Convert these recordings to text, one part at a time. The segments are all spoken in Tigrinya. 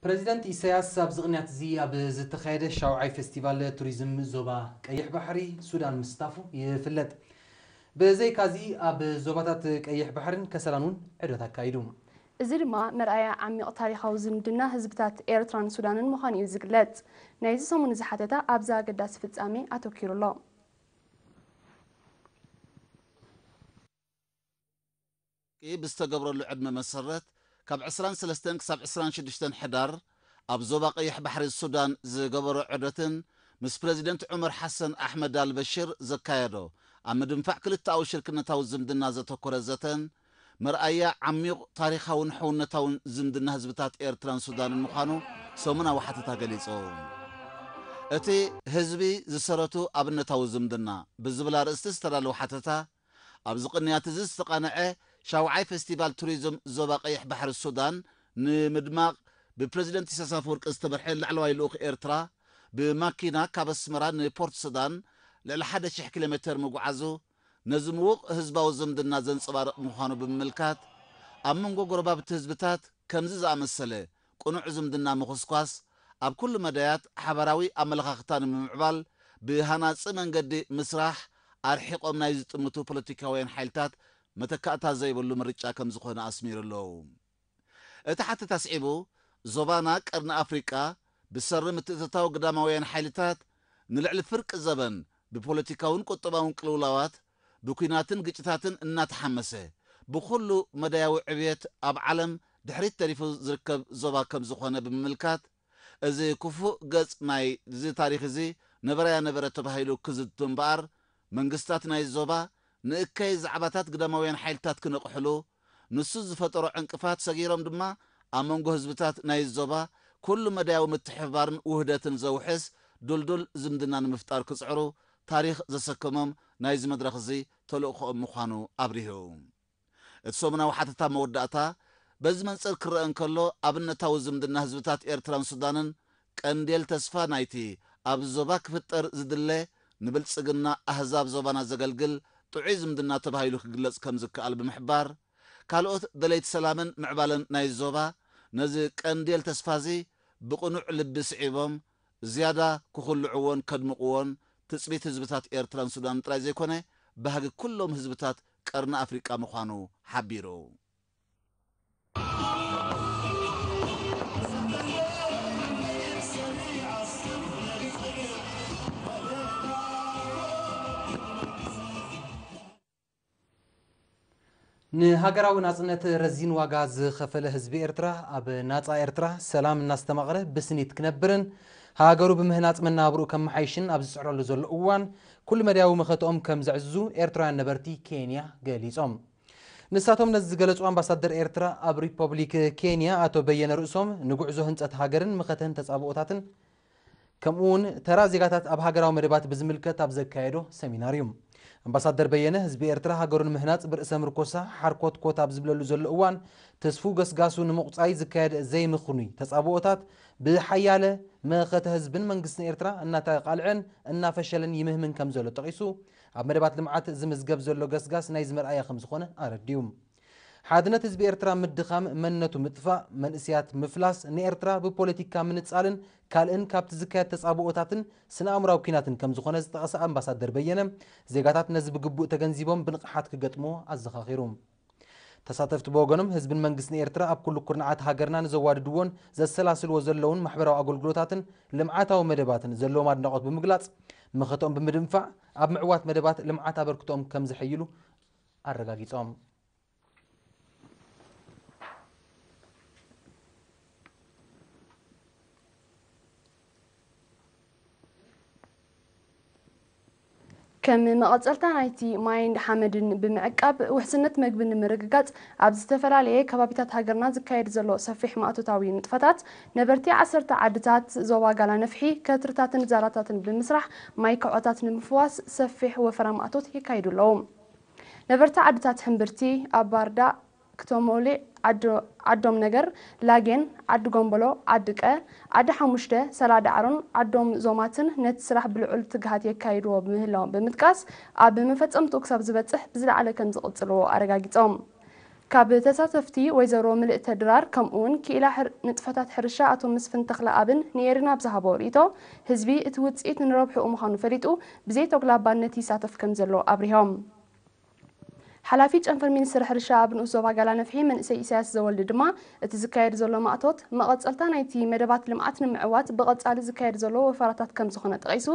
ፕረዚደንት ኢሳያስ ኣብዚ ቅንያት እዚ ኣብ ዝተኻየደ ሻውዓይ ፌስቲቫል ቱሪዝም ዞባ ቀይሕ ባሕሪ ሱዳን ምስታፉ ይፍለጥ። ብዘይካዚ ኣብ ዞባታት ቀይሕ ባሕርን ከሰላን እውን ዕዶት ኣካይዱ። እዚ ድማ መርኣያ ዓሚቕ ታሪኻዊ ዝምድና ህዝብታት ኤርትራን ሱዳንን ምዃኑ እዩ ዝግለጽ። ናይዚ ሰሙን እዚ ሓተታ ኣብዛ ኣገዳሲ ፍጻሜ ኣተኪሩ ኣሎ። ብዝተገብረሉ ዕድመ መሰረት ካብ ዕስራን ሰለስተን ክሳብ ዕስራን ሽዱሽተን ሕዳር ኣብ ዞባ ቀይሕ ባሕሪ ሱዳን ዝገበሮ ዑደትን ምስ ፕረዚደንት ዑመር ሓሰን ኣሕመድ ኣልበሽር ዘካየዶ ኣብ ምድንፋዕ ክልተኣዊ ሽርክነታዊ ዝምድና ዘተኮረ ዘተን መርኣያ ዓሚቕ ታሪኻውን ሕውነታውን ዝምድና ህዝብታት ኤርትራን ሱዳንን ምዃኑ ሰሙናዊ ሓተታ ገሊጹ። እቲ ህዝቢ ዝሰረቱ ኣብነታዊ ዝምድና ብዝብል ኣርእስቲ ዝተዳለወ ሓተታ ኣብዚ ቅንያት እዚ ዝተቓነዐ ሻውዓይ ፌስቲቫል ቱሪዝም ዞባ ቀይሕ ባሕሪ ሱዳን ንምድማቕ ብፕረዚደንት ኢሳያስ ኣፈወርቂ ዝተመርሐ ላዕለዋይ ልኡኽ ኤርትራ ብማኪና ካብ ኣስመራ ንፖርት ሱዳን ልዕሊ ሓደ ሽሕ ኪሎ ሜተር ምጉዓዙ ነዚ ምዉቕ ህዝባዊ ዝምድና ዘንጸባርቕ ምዃኑ ብምምልካት ኣብ መንጎ ጎረባብቲ ህዝብታት ከምዚ ዝኣመሰለ ቅኑዕ ዝምድና ምኹስኳስ ኣብ ኩሉ መዳያት ሓባራዊ ኣመለኻኽታ ንምምዕባል ብሃናጺ መንገዲ ምስራሕ ኣርሒቖም ናይ ዝጥምቱ ፖለቲካውያን ሓይልታት መተካእታ ዘይብሉ ምርጫ ከም ዝኾነ ኣስሚሩ ኣሎ። እቲ ሓተታ ኣስዒቡ ዞባና ቀርኒ ኣፍሪቃ ብሰሪ ምትእትታው ግዳማውያን ሓይልታት ንልዕሊ ፍርቂ ዘበን ብፖለቲካውን ቁጠባውን ቅልውላዋት ብኲናትን ግጭታትን እናተሓመሰ ብኹሉ መዳያዊ ዕብየት ኣብ ዓለም ድሕሪት ተሪፉ ዝርከብ ዞባ ከም ዝኾነ ብምምልካት እዚ ክፉእ ገጽ ናይ እዚ ታሪኽ እዚ ነበረያ ነበረ ተባሂሉ ክዝቱ እምበኣር መንግስታት ናይ ዞባ ንእከይ ዛዕባታት ግዳማውያን ሓይልታት ክነቕሕሉ ንሱ ዝፈጠሮ ዕንቅፋት ሰጊሮም ድማ ኣብ መንጎ ህዝብታት ናይ ዞባ ኩሉ መዳያዊ ምትሕብባርን ውህደትን ዘውሕስ ዱልዱል ዝምድና ንምፍጣር ክጽዕሩ ታሪኽ ዘሰከሞም ናይዚ መድረኽ እዚ ተልእኾኦም ምዃኑ ኣብሪሁ። እቲ ሰሙናዊ ሓተታ መወዳእታ በዚ መንጽር ክረአ እንከሎ ኣብነታዊ ዝምድና ህዝብታት ኤርትራን ሱዳንን ቀንዴል ተስፋ ናይቲ ኣብዚ ዞባ ክፍጠር ዝድለ ንብልጽግና ኣህዛብ ዞባና ዘገልግል ጥዑይ ዝምድና ተባሂሉ ክግለጽ ከም ዝከኣል ብምሕባር ካልኦት ደለይቲ ሰላምን ምዕባለን ናይ ዞባ ነዚ ቀንዴል ተስፋዚ ብቕኑዕ ልቢ ስዒቦም ዝያዳ ክኹልዕዎን ከድምቕዎን ትጽቢት ህዝብታት ኤርትራን ሱዳንን ጥራይ ዘይኮነ ባህጊ ኩሎም ህዝብታት ቀርኒ ኣፍሪቃ ምዃኑ ሓቢሩ። ንሃገራዊ ናጽነት ረዚን ዋጋ ዝኸፈለ ህዝቢ ኤርትራ ኣብ ናጻ ኤርትራ ሰላም እናስተማቕረ ብስኒት ክነብርን ሃገሩ ብምህናጽ መናብርኡ ከመሓይሽን ኣብ ዝጽዕረሉ ዘሎ እዋን ኩሉ መዳያዊ መኸተኦም ከም ዘዕዝዙ ኤርትራውያን ነበርቲ ኬንያ ገሊጾም። ንሳቶም ነዚ ዝገለጹ ኣምባሳደር ኤርትራ ኣብ ሪፐብሊክ ኬንያ ኣቶ በየነ ርእሶም ንጉዕዞ ህንጸት ሃገርን መኸተን ተጻብኦታትን ከምኡ እውን ተራ ዜጋታት ኣብ ሃገራዊ መደባት ብዝምልከት ኣብ ዘካየዶ ሰሚናር እዩ። ኣምባሳደር በየነ ህዝቢ ኤርትራ ሃገሩ ንምህናጽ ብርእሰ ምርኮሳ ሓርኮትኮት ኣብ ዝብለሉ ዘሎ እዋን ተስፉ ገስጋሱ ንምቑጻይ ዝካየድ ዘይምኽኑይ ተጻብኦታት ብሓያለ መኸተ ህዝብን መንግስትን ኤርትራ እናተቓልዐን እናፈሸለን ይምህምን ከም ዘሎ ጠቒሱ ኣብ መደባት ልምዓት ዝምዝገብ ዘሎ ገስጋስ ናይዚ መርኣያ ከም ዝኾነ ኣረዲኡ። ሓድነት ህዝቢ ኤርትራ ምድኻም፣ መንነቱ ምጥፋእ፣ መንእስያት ምፍላስ፣ ንኤርትራ ብፖለቲካ ምንጻልን ካልእን ካብቲ ዝካየድ ተጻብኦታትን ስነ ኣእምራዊ ኲናትን ከም ዝኾነ ዝጠቐሰ ኣምባሳደር በየነ፣ ዜጋታት ነዚ ብግቡእ ተገንዚቦም ብንቕሓት ክገጥምዎ ኣዘኻኺሩ። ተሳተፍቲ ብወገኖም ህዝብን መንግስትን ኤርትራ ኣብ ኩሉ ኩርናዓት ሃገርና ንዘዋድድዎን ዘሰላስልዎ ዘለውን ማሕበራዊ ኣገልግሎታትን ልምዓታዊ መደባትን ዘለዎም ኣድናቖት ብምግላጽ መኸተኦም ብምድንፋዕ ኣብ ምዕዋት መደባት ልምዓት ኣበርክቶኦም ከም ዘሐይሉ ኣረጋጊጾም። ከም መቐጸልታ ናይቲ ማይን ሓመድን ብምዕቃብ ውሕስነት መግቢ ንምርግጋጽ ኣብ ዝተፈላለየ ከባቢታት ሃገርና ዝካየድ ዘሎ ሰፊሕ ማእቶታዊ ንጥፈታት ነበርቲ ዓሰርተ ዓድታት ዞባ ጋላ ነፍሒ ከትርታትን ዛላታትን ብምስራሕ ማይ ክዖታት ንምፍዋስ ሰፊሕ ወፈራ ማእቶት የካይዱ ኣለዉ። ነበርቲ ዓድታት ሕምብርቲ፣ ኣባርዳ፣ ክቶሞሌ፣ ዓዶም ነገር፣ ላጌን፣ ዓዲ ጎምበሎ፣ ዓዲ ቀ፣ ዓዲ ሓሙሽተ፣ ሰላ ዳዕሮን ዓዶም ዞማትን ነቲ ስራሕ ብልዑል ትግሃት የካይድዎ ምህላዎም ብምጥቃስ ኣብ መፈጸምትኡ ክሳብ ዝበጽሕ ብዝለዓለ ከም ዝቕጽልዎ ኣረጋጊጾም። ካብ ተሳተፍቲ ወይዘሮ ምልእተ ድራር ከምኡውን ክኢላ ንጥፈታት ሕርሻ ኣቶ መስፍን ተኽለኣብን ንኤሪና ብዝሃቦ ርእይቶ፣ ህዝቢ እቲ ውፅኢት ንረብሕኡ ምዃኑ ፈሊጡ ብዘይተጉላባነት ይሳተፍ ከም ዘሎ ኣብሪሆም። ሓላፊ ጨንፈር ሚኒስትሪ ሕርሻ ኣብ ንኡስ ዞባ ጋላ ነፍሒ መንእሰይ ኢሳያስ ዘወልድ ድማ፣ እቲ ዝካየድ ዘሎ ማእቶት መቐጸልታ ናይቲ መደባት ልምዓት ንምዕዋት ብቐጻሊ ዝካየድ ዘሎ ወፈራታት ከም ዝኾነ ጠቒሱ፣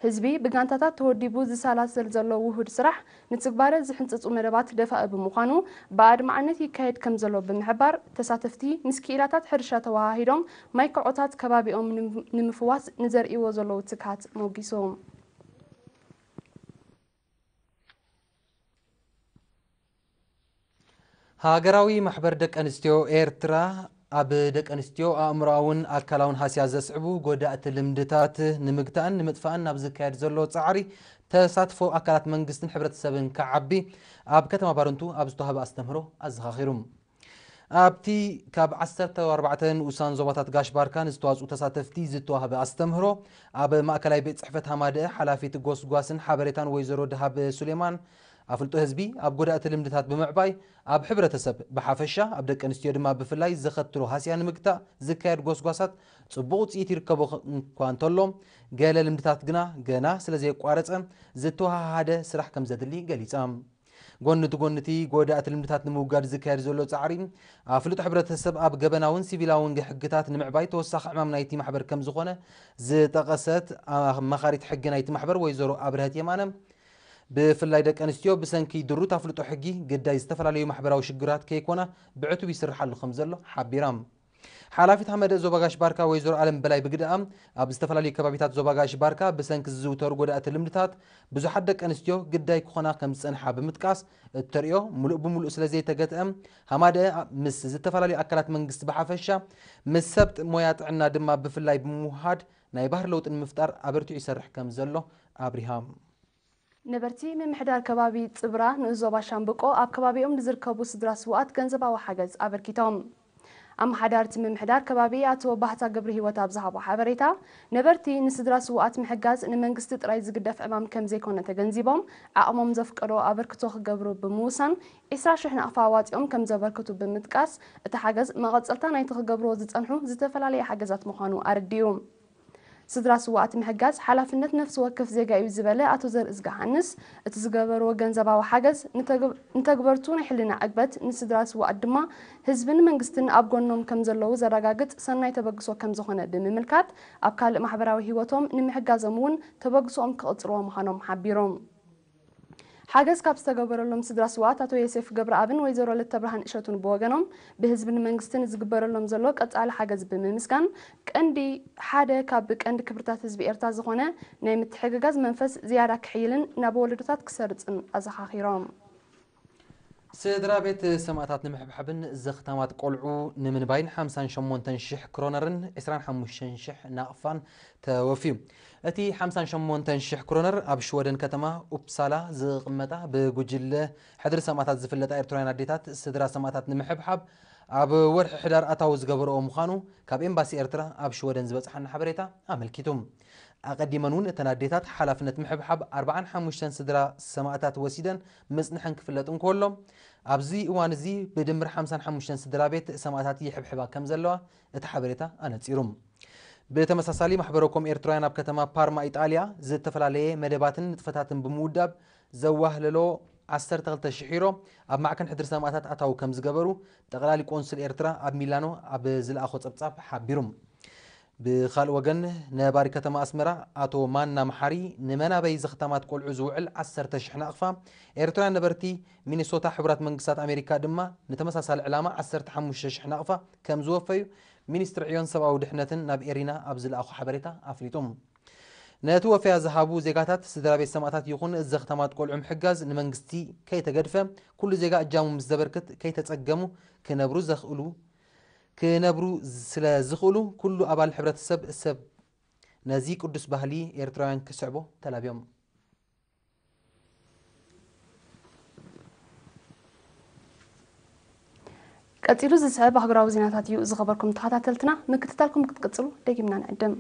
ህዝቢ ብጋንታታት ተወዲቡ ዝሰላሰል ዘሎ ውሁድ ስራሕ ንትግባረ ዝሕንጽጹ መደባት ደፋኢ ብምዃኑ፣ ብኣድማዕነት ይካየድ ከም ዘሎ ብምሕባር፣ ተሳተፍቲ ምስ ክኢላታት ሕርሻ ተወሃሂዶም ማይ ክዖታት ከባቢኦም ንምፍዋስ ንዘርእይዎ ዘለዉ ትግሃት ሞጊሶም። ሃገራዊ ማሕበር ደቂ ኣንስትዮ ኤርትራ ኣብ ደቂ ኣንስትዮ ኣእምሮኣውን ኣካላውን ሃስያ ዘስዕቡ ጎዳእቲ ልምድታት ንምግታእን ንምጥፋእን ናብ ዝካየድ ዘሎ ጻዕሪ ተሳትፎ ኣካላት መንግስትን ሕብረተሰብን ክዓቢ ኣብ ከተማ ባረንቱ ኣብ ዝተዋህበ ኣስተምህሮ ኣዘኻኺሩ። ኣብቲ ካብ ዓሰርተ ኣርባዕተ ንኡሳን ዞባታት ጋሽ ባርካ ንዝተዋፅኡ ተሳተፍቲ ዝተዋህበ ኣስተምህሮ ኣብ ማእከላይ ቤት ጽሕፈት ሃማደአ ሓላፊት ጎስጓስን ሓበሬታን ወይዘሮ ደሃብ ሱሌማን ኣፍልጦ ህዝቢ ኣብ ጎዳእቲ ልምድታት ብምዕባይ ኣብ ሕብረተሰብ ብሓፈሻ ኣብ ደቂ ኣንስትዮ ድማ ብፍላይ ዘኸትሎ ሃስያ ንምግታእ ዝካየድ ጎስጓሳት ጽቡቕ ውፅኢት ይርከቦ እኳ እንተሎ ገለ ልምድታት ግና ገና ስለ ዘየቋረፀ ዝተወሃሃደ ስራሕ ከም ዘድሊ ገሊፃ። ጎኒ እቲ ጎኒ እቲ ጎዳእቲ ልምድታት ንምውጋድ ዝካየድ ዘሎ ጻዕሪ ኣፍልጦ ሕብረተሰብ ኣብ ገበናውን ሲቪላውን ሕግታት ንምዕባይ ተወሳኺ ዕማም ናይቲ ማሕበር ከም ዝኾነ ዝጠቐሰት ኣማኻሪት ሕጊ ናይቲ ማሕበር ወይዘሮ ኣብርሀት የማነ ብፍላይ ደቂ ኣንስትዮ ብሰንኪ ድሩት ኣፍልጦ ሕጊ ግዳይ ዝተፈላለዩ ማሕበራዊ ሽግራት ከይኮና ብዕቱብ ይስርሓሉ ከም ዘሎ ሓቢራ። ሓላፊት ሓመደ ዞባ ጋሽ ባርካ ወይዘሮ ኣለም በላይ ብግደኣ ኣብ ዝተፈላለዩ ከባቢታት ዞባ ጋሽ ባርካ ብሰንኪ ዝዝውተሩ ጎዳእቲ ልምድታት ብዙሓት ደቂ ኣንስትዮ ግዳይ ክኾና ከም ዝጸንሓ ብምጥቃስ እተርእዮ ሙሉእ ብሙሉእ ስለ ዘይተገትአ ሃማደ ምስ ዝተፈላለዩ ኣካላት መንግስቲ ብሓፈሻ ምስ ሰብ ሞያ ጥዕና ድማ ብፍላይ ብምውሃድ ናይ ባህሪ ለውጢ ንምፍጣር ኣበርቲዑ ይሰርሕ ከም ዘሎ ኣብሪሃ። ነበርቲ ምምሕዳር ከባቢ ጽብራ ንኡስ ዞባ ሻምብቆ ኣብ ከባቢኦም ንዝርከቡ ስድራ ስውኣት ገንዘባዊ ሓገዝ ኣበርኪቶም። ኣመሓዳርቲ ምምሕዳር ከባቢ ኣቶ ባህታ ገብረህይወት ኣብ ዝሃቦ ሓበሬታ፣ ነበርቲ ንስድራ ስውኣት ምሕጋዝ ንመንግስቲ ጥራይ ዝግደፍ ዕማም ከም ዘይኮነ ተገንዚቦም፣ ዓቕሞም ዘፍቀዶ ኣበርክቶ ክገብሩ ብምውሳን፣ ዕስራ ሽሕ ናቕፋ ኣዋጺኦም ከም ዘበርክቱ ብምጥቃስ፣ እቲ ሓገዝ መቐጸልታ ናይቲ ክገብርዎ ዝጸንሑ ዝተፈላለየ ሓገዛት ምዃኑ ኣረዲኡ። ስድራ ስውኣት ምሕጋዝ ሓላፍነት ነፍሲ ወከፍ ዜጋ እዩ ዝበለ ኣቶ ዘርእዝጊ ሃንስ፣ እቲ ዝገበርዎ ገንዘባዊ ሓገዝ ንተግብ-፣ ንተግበርቱ ናይ ሕልና ዕግበት፣ ንስድራ ስውኣት ድማ ህዝብን መንግስትን ኣብ ጎኖም ከም ዘለዉ ዘረጋግጽ ሰናይ ተበግሶ ከም ዝኾነ ብምምልካት፣ ኣብ ካልእ ማሕበራዊ ህይወቶም ንምሕጋዞም እውን ተበግሶኦም ክቕጽልዎ ምዃኖም ሓቢሮም። ሓገዝ ካብ ዝተገበረሎም ስድራ ስውኣት ኣቶ ዮሴፍ ገብረኣብን ወይዘሮ ለተብርሃን እሸቱን ብወገኖም፣ ብህዝብን መንግስትን ዝግበረሎም ዘሎ ቀጻሊ ሓገዝ ብምምስጋን፣ ቀንዲ ሓደ ካብ ቀንዲ ክብርታት ህዝቢ ኤርትራ ዝኾነ ናይ ምትሕግጋዝ መንፈስ ዝያዳ ክሕይልን ናብ ወለዶታት ክሰርጽን ኣዘኻኺሮም። ስድራ ቤት ሰማእታት ንምሕብሓብን ዘኽታማት ቆልዑ ንምንባይን ሓምሳን ሸሞንተን ሽሕ ክሮነርን ዕስራን ሓሙሽተን ሽሕ ናቕፋን ተወፍዩ። እቲ ሓምሳን ሸሞንተን ሽሕ ክሮነር ኣብ ሽወደን ከተማ ኡፕሳላ ዝቕመጣ ብጉጅለ ሕድሪ ሰማእታት ዝፍለጣ ኤርትራውያን ኣዴታት ስድራ ሰማእታት ንምሕብሓብ ኣብ ወርሒ ሕዳር ኣታዊ ዝገበረኦ ምዃኑ ካብ ኤምባሲ ኤርትራ ኣብ ሽወደን ዝበጽሓና ሓበሬታ ኣመልኪቱ። ኣቐዲመን እውን እተን ኣዴታት ሓላፍነት ምሕብሓብ ኣርባዓን ሓሙሽተን ስድራ ሰማእታት ወሲደን ምጽንሐን ክፍለጥ እንከሎ፣ ኣብዚ እዋን እዚ ብድምር ሓምሳን ሓሙሽተን ስድራ ቤት ሰማእታት ይሕብሕባ ከም ዘለዋ እቲ ሓበሬታ ኣነጺሩ። ብተመሳሳሊ ማሕበረ ኮም ኤርትራውያን ኣብ ከተማ ፓርማ ኢጣልያ ዝተፈላለየ መደባትን ንጥፈታትን ብምውዳብ ዘዋህለሎ ዓሰርተ ክልተ ሽሕ ዩሮ ኣብ ማዕከን ሕድሪ ሰማእታት ኣታዊ ከም ዝገበሩ ጠቕላሊ ቆንስል ኤርትራ ኣብ ሚላኖ ኣብ ዝለኣኾ ጸብጻብ ሓቢሩ። ብኻልእ ወገን ነባሪ ከተማ ኣስመራ ኣቶ ማና መሓሪ ንመናበይ ዘኽታማት ቆልዑ ዝውዕል ዓሰርተ ሽሕ ናቕፋ፣ ኤርትራውያን ነበርቲ ሚኒሶታ ሕቡራት መንግስታት ኣሜሪካ ድማ ንተመሳሳሊ ዕላማ ዓሰርተ ሓሙሽተ ሽሕ ናቕፋ ከም ዝወፈዩ ሚኒስትሪ ዕዮን ሰብኣዊ ድሕነትን ናብ ኤሪና ኣብ ዝለኣኾ ሓበሬታ ኣፍሊጡ። ነቲ ወፈያ ዝሃቡ ዜጋታት ስድራ ቤት ሰማእታት ይኹን ዘኽታማት ቆልዑ ምሕጋዝ ንመንግስቲ ከይተገድፈ ኩሉ ዜጋ እጃሙ ምስ ዘበርክት ከይተጸገሙ ክነብሩ ዘኽእሉ ክነብሩ ስለ ዝኽእሉ ኩሉ ኣባል ሕብረተሰብ ሰብ ነዚ ቅዱስ ባህሊ ኤርትራውያን ክስዕቦ ተላብዮም። ቀጺሉ ዝስዕብ ኣህጉራዊ ዜናታት እዩ። ዝኸበርኩም ተኸታተልትና ምክትታልኩም ክትቅጽሉ ደጊምና ንዕድም።